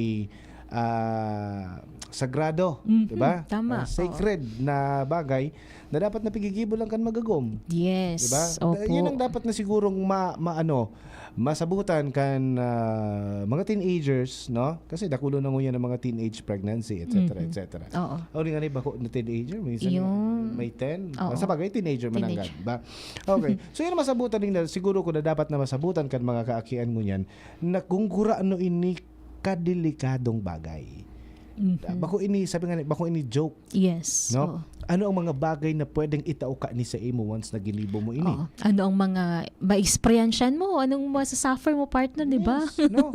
ah, sagrado, Mhm, di ba? tama, Ah, sacred na bagay na dapat na pigigibo lang kan magagom. Yes, Di ba? opo. Yun ang dapat na sigurong ma, maano, masabutan kan ah, mga teenagers, no? Kasi dakulo na ngunyan ang mga teenage pregnancy, et cetera, Mhm. et cetera. Oo. O, nga ni bako na teenager, minsan Yung may ten. Oo. Sa bagay, teenager man Teenager. Ba? Okay. So, yun ang masabutan din na siguro ko na dapat na masabutan kan mga kaakian ngunyan na kung gurano ini kadelikadong bagay. Mhm. Bako ini, sabi nga, ni- bako ini joke, Yes. no? Oo. Ano ang mga bagay na pwedeng itao ka ni sa imo once na ginibo mo ini? Oo. Ano ang mga ma-experiencean mo? Anong masasuffer mo, partner, di ba? Yes, no?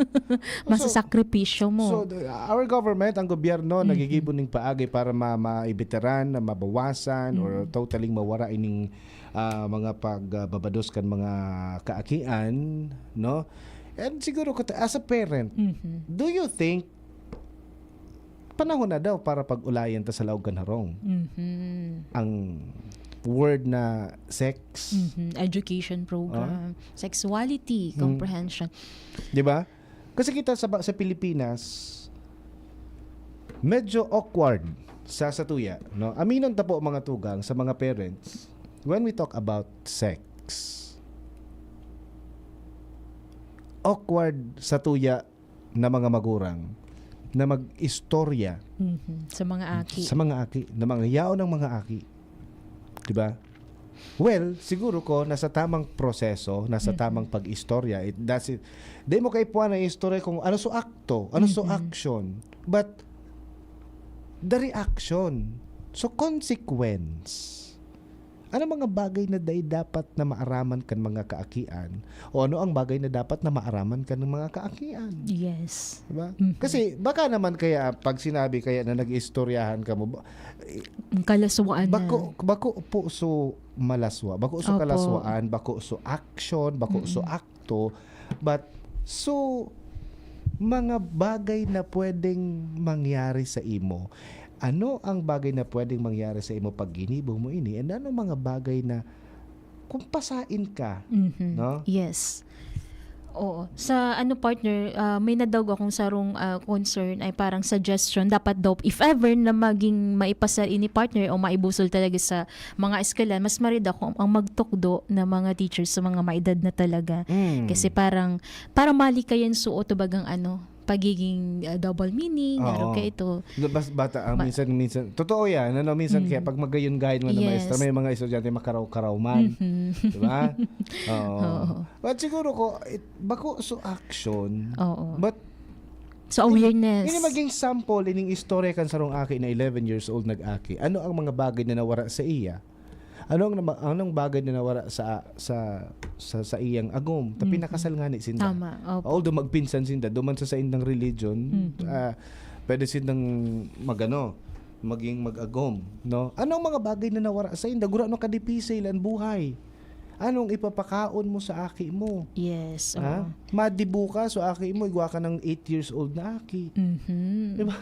Masasakripisyo mo. So, the- our government, ang gobyerno, Mhm. nagigibo ning paagi para ma maibitaran na mabawasan or Mhm. totally mawara ining ah, mga pagbabados kan mga kaakian, no? And siguro, kot- as a parent, Mhm. do you think panahon na daw para pag-ulayan ta sa laog kan harong Mhm. ang word na sex? Mhm. Education program, sexuality, Mm. comprehension. Di ba? Kasi kita sa, ba- sa Pilipinas, medyo awkward sa satuya, no? Aminon ta po, mga tugang, sa mga parents, when we talk about sex, awkward satuya na mga magurang na mag-istorya Mhm. Sa mga aki. sa mga aki, na mga yaon ng mga aki. Di ba? Well, siguro ko, nasa tamang proseso, nasa Mhm. tamang pag-istorya. It doesn't, di mo kaipuhan ang istorya kung ano so akto, ano so Mhm. action. But, the reaction. So, consequence. Ano mga bagay na dai dapat na maaraman kan mga kaakian? O ano ang bagay na dapat na maaraman kan mga kaakian? Yes. Diba? Mhm. Kasi baka naman kaya pag sinabi kaya na nag-istoryahan ka mo, ba- Ang kalaswaan na. bako, bako po so malaswa, bako so Opo. kalaswaan, bako so action, bako so Mm-mm. akto, but so mga bagay na pwedeng mangyari sa imo. Ano ang bagay na pwedeng mangyari sa imo pag ginibo mo ini? And ano mga bagay na kung pasain ka, Mhm. no? Yes. Oo. Sa ano, partner, ah, may nadaog akong sarong, ah, concern ay parang suggestion. Dapat daw, if ever na maging maipasa ini, partner, o maibusol talaga sa mga eskwela, mas marida ko ang magtukdo na mga teachers sa mga maedad na talaga. Mm. Kasi parang, para malikayan suot o bagang ano, pagiging, ah, double meaning, Oo. Araw ka ito. Labas bata ang Ma- minsan, minsan. Totoo yan. Ano, minsan Mm. kaya pag magayon-gayon mo na Yes. maestra, may mga estudyante makaraw-karaw man. Mhm. Diba? Oo. Oo. But siguro ko, it, bako so action. Oo. But So, awareness. Ini maging sample ining istorya kan sarong aki na eleven years old nag-aki. Ano ang mga bagay na nawara sa iya? Anong nama- anong bagay na nawara sa sa sa, sa iyang agom? Ta Mhm. pinakasal nga ni sinda. Tama. Opo. Although magpinsan sinda, duman sa saindang religion, Mhm. ah, pwede sindang magano, maging mag-agom, no? Anong mga bagay na nawara sa inda? Gurano kadipisil ang buhay? Anong ipapakaon mo sa aki mo? Yes. Ha? Oo. Madibo ka, so aki mo, igwa ka ng eight years old na aki. Mhm. Diba?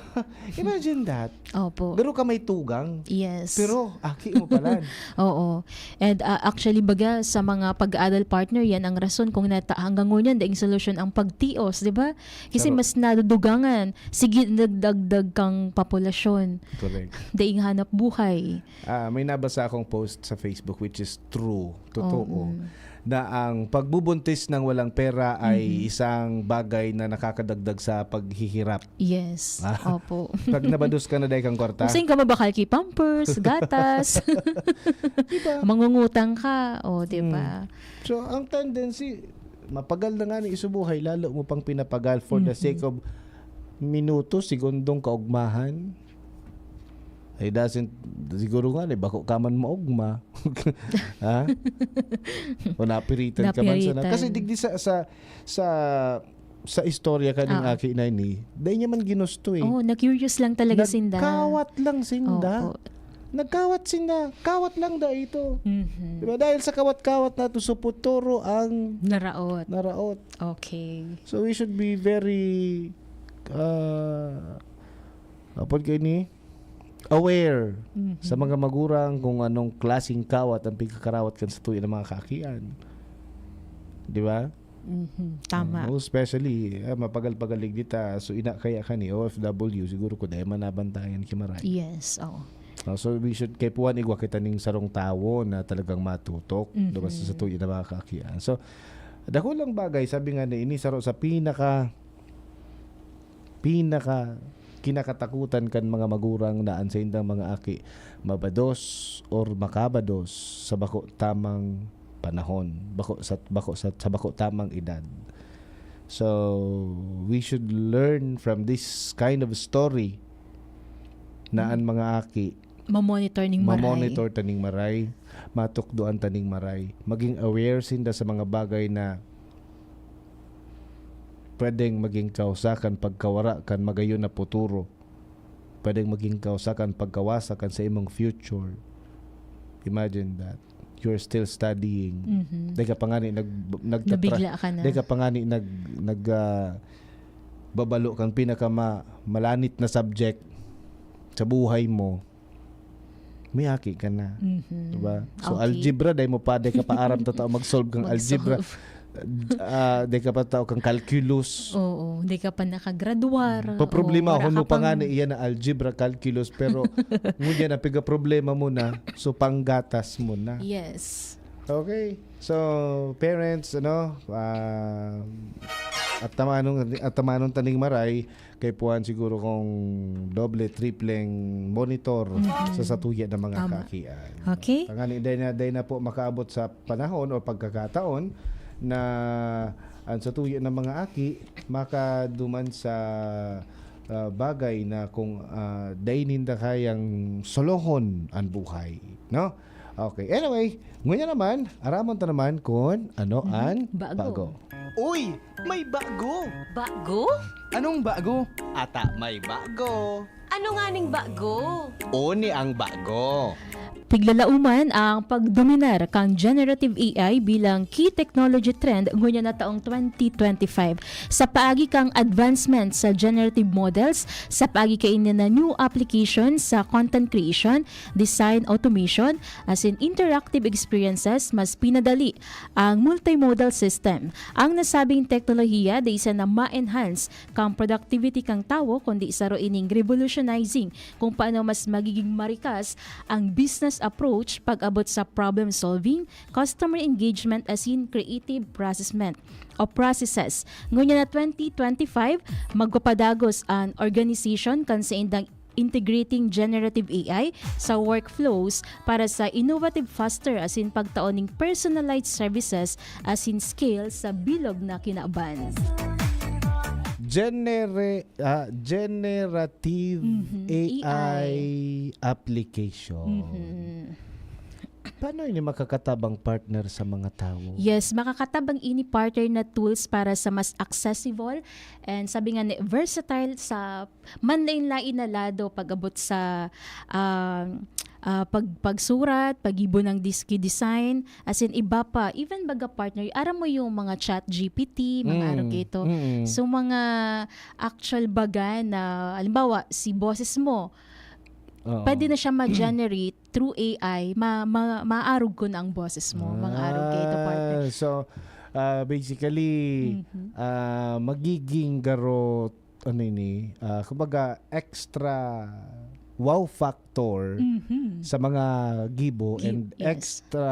Imagine that. Opo. Garo ka may tugang. Yes. Pero aki mo pala. Oo. And, ah, actually, baga, sa mga pag-aaral, partner, yan ang rason kung nata hanggang ngunyan, daing solusyon ang pagtios, di ba? Kasi Pero mas nadudugangan. Sige, nagdagdag kang populasyon. Correct. Daing hanap buhay. Ah, may nabasa akong post sa Facebook which is true. Totoo. Oo. na ang pagbubuntis ng walang pera ay Mhm. isang bagay na nakakadagdag sa paghihirap. Yes. Ah. Opo. Pag nabados ka na dahil kang kwarta. Usain ka mabakal ki Pampers, gatas. Diba? Mangungutang ka, o, di Hmm. ba? So, ang tendency, mapagal na nga ni isubuhay, lalo mo pang pinapagal for the Mhm. sake of minuto, segundong kaugmahan. It doesn't, siguro nga, eh, bako ka man maugma. Ha? O napiritan ka man sana. Napiritan. Kasi digdi sa, sa, sa, sa istorya kaning Oo. aki na ini, dai niya man ginusto eh. Oh, na-curious lang talaga sinda. Nagkawat lang sinda. Opo. Nagkawat sinda. Kawat lang da ito. Mhm. Diba? Dahil sa kawat-kawat na ito, suputuro ang Naraot. naraot. Okay. So we should be very, ah, apod kayo ni, aware Mhm. sa mga magurang kung anong klaseng kawat ang pagkakarawat kan sa tuya ng mga kakian. Di ba? Mhm. Tama. Oh, especially, ah, mapagal-pagal ligdi ta. So, ina kaya ka ni O F W, siguro ko dahil manabantayan ki Maray. Yes, oo. Ah, so, we should, kay puwan igwa kita ning sarong tawo na talagang matutok, Mhm. diba, sa, sa tuya ng mga kakian. So, dakulang bagay, sabi nga ni, ini saro sa pinaka, pinaka kinakatakutan kan mga magurang na an saindang mga aki mabados or makabados sa bako tamang panahon, bako sa, bako sa, sa bako tamang edad. So, we should learn from this kind of story na an mga aki Mamonitor ning maray. mamonitor ta ning maray, matukdoan ta ning maray, maging aware sinda sa mga bagay na pwedeng maging kausa kan pagkawara kan magayon na puturo. Pwedeng maging kausa kan pagkawasa kan sa imong future. Imagine that. You're still studying. Mhm. Dai ka pa nga ni nag-, nagtatra-, Nabigla ka na. dai ka pa nga ni nag-, nag-, ah, babalo kang pinaka ma-, malanit na subject sa buhay mo. May aki ka na. Mhm. Diba? So, Okay. algebra, dai mo pa, dai ka pa aram ta tao mag-solve kang Mag-solve. algebra. Ah, dai ka pa tao kang calculus. Oo, dai ka pa nakagraduar. Paproblema, O, wala huno ka pa nga pang ni iyan na algebra, calculus, pero ngunyan na piga problema mo na, so panggatas mo na. Yes. Okay. So, parents, ano, ah, at tamanon, at tamanon taning maray, kay puwan siguro kung doble, tripleng monitor Mhm. sa satuya ng mga Tama. kakian. Okay. Tangani, dai na, dai na po makaabot sa panahon o pagkakataon na ang satuya ng mga aki makaduman sa, ah, bagay na kung, ah, dai ninda kayang solohon ang buhay, no? Okay. Anyway, ngunyan naman, aramon ta naman kun ano Mhm. an Bago. bago. Uy! May bago! Bago? Anong bago? Ata may bago. Ano nga ning bago? Oni ang bago. Piglalauman ang pagdominar kan generative A I bilang key technology trend ngunyan na taong twenty twenty-five. Sa paagi kan advancement sa generative models, sa paagi kaini na new application sa content creation, design, automation, asin interactive experiences, mas pinadali ang multimodal system. Ang nasabing teknolohiya dai sana ma-enhance kan productivity kan tawo, kundi saro ining revolutionizing kung paano mas magiging marikas ang business approach pag-abot sa problem solving, customer engagement, asin creative processment o processes. Ngunyan na twenty twenty-five, magpapadagos an organization kan saindang integrating generative A I sa workflows para sa innovative, faster asin pagtao ning personalized services asin scale sa bilog na kinaban. Genere-, ah, generative Mhm. A I A I. application. Mhm. Paano ini makakatabang partner sa mga tawo? Yes, makakatabang ini partner na tools para sa mas accessible and sabi nga ni, versatile sa manlain-lain na lado pag-abot sa, ah, ah, pag-, pagsurat, paggibo ng dis-, design, as in iba pa, even baga partner, aram mo yung mga chat G P T, mga Mm, arog ito. mm. So, mga actual baga na, halimbawa, si boses mo, Oo. pwede na siya ma-generate through A I, ma-, ma-, maarog ko na ang boses mo, mga arog kayo ito, partner. Ah, so, ah, basically, Mhm. ah, magiging garo, ano ini, ah, kumbaga, extra wow factor Mhm. sa mga gibo Gi-, and yes. extra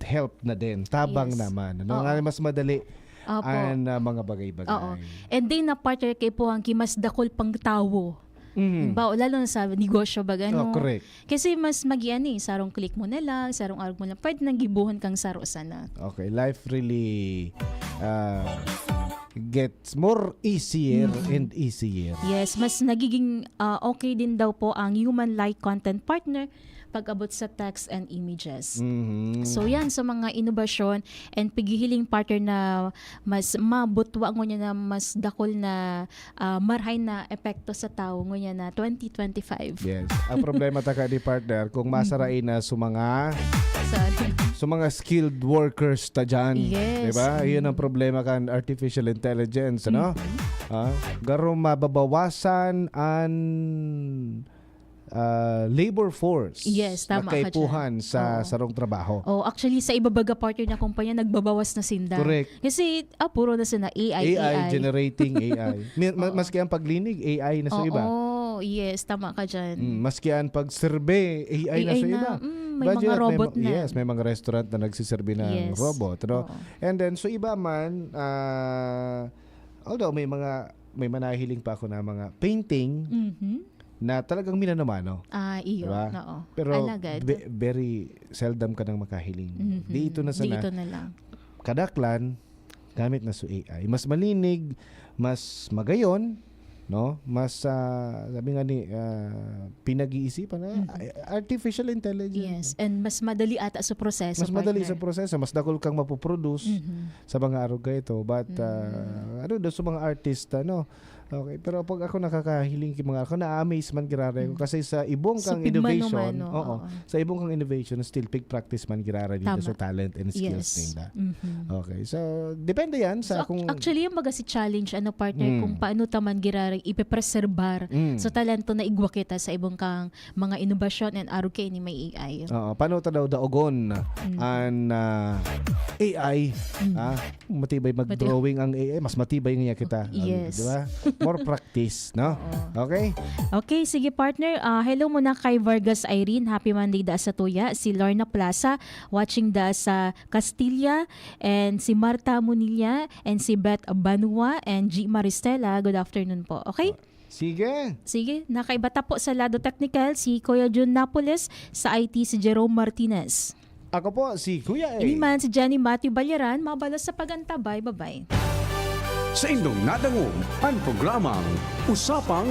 help na din. Tabang Yes. naman. Ano? Oo. Nga mas madali Opo. ang ah, mga bagay-bagay. Oo. And then, na partner, kaipuhan ki mas dakul pang tawo. Mhm. Halimbawa, lalo na sa negosyo, baga, Oh, ano? correct. Kasi mas magian eh, sarong click mo na lang, sarong arog mo lang, pwede nang gibuhon kang saro sana. Okay, life really uh, gets more easier Mhm. and easier. Yes, mas nagiging ah, okay din daw po ang human-like content partner pag-abot sa text and images. Mhm. So yan, sa mga inobasyon and paghihiling partner na mas mabutwa ngunyan na mas dakul na ah, marhay na epekto sa tawo ngunyan na twenty twenty-five. Yes. Ang problema taka di partner, kung masaray na sa mga Sorry. sa mga skilled workers ta dyan. Yes. Diba? Yun ang Mm. problema kan artificial intelligence, ano? Mhm. Ah, garo mababawasan an ah, labor force Yes, na tama ka kaipuhan dyan. sa Oo. sarong trabaho. Oh, actually, sa iba baga partner na kumpanya, nagbabawas na sinda. Correct. Kasi, ah, puro na sila A I, A I, A I. generating A I. Mi- ma- Oo. Maski ang paglinig, A I na sa Oo, iba. Yes, tama ka dyan. Mm, maski ang pagserbe, A I na A I sa na, iba. mm, may Imagine mga at robot may, na. Yes, may mga restaurant na nagsiserbe ng Yes. robot. No? Oo. And then, so iba man, ah, although may mga, may manahiling pa ako na mga painting Mhm. na talagang minano-mano. Ah, iyo. Diba? Oo. Pero Alagad. be- very seldom ka nang makahiling. Mhm. Di ito na sana. Di ito na lang. Kadaklan, gamit na sa A I. Mas malinig, mas magayon, no? Mas, ah, sabi nga ni, ah, pinag-iisipan na, Mhm. ah, artificial intelligence. Yes. And mas madali ata sa proseso, Mas madali partner. sa proseso, mas dakul kang mapuproduce Mhm. sa mga arog ito. But, Mm. ah, ano daw sa mga artist, ano? Okay, pero pag ako nakakahiling ki mga ako, na-amaze man giraray ko. Mm. Kasi sa ibong Sa kang innovation, pigmano-mano, oo, oo. sa ibong kang innovation, still pig practice man giraray dito Tama. sa talent and skills Yes. ninda. Mhm. Okay, so depende yan sa So, ac- kung actually, yung baga si challenge, ano, partner, Mm. kung paano ta man giraray ipepreserbar Mm. sa talento na igwa kita sa ibong kang mga inobasyon and arog kaini may A I. Oo, paano ta daw daogon Mm. an ah, A I? Mm. Ah, matibay mag-drawing ang A I, mas matibay nga kita. Yes. Di ba? More practice, no? Oo. Okay? Okay, sige partner. Ah, hello muna kay Vargas Irene. Happy Monday da sa tuya. Si Lorna Plaza, watching da sa Castilla. And si Marta Munilla. And si Beth Banua. And G Maristela. Good afternoon po. Okay? Sige. Sige, nakaiba ta po sa lado technical, si Kuya Jun Napoles, sa I T si Jerome Martinez. Ako po si Kuya A. Ini man si Jenny Matthew Balyaran, mabalos sa pagantabay. Bye-bye. Sa indong nadangog, ang programang Usapang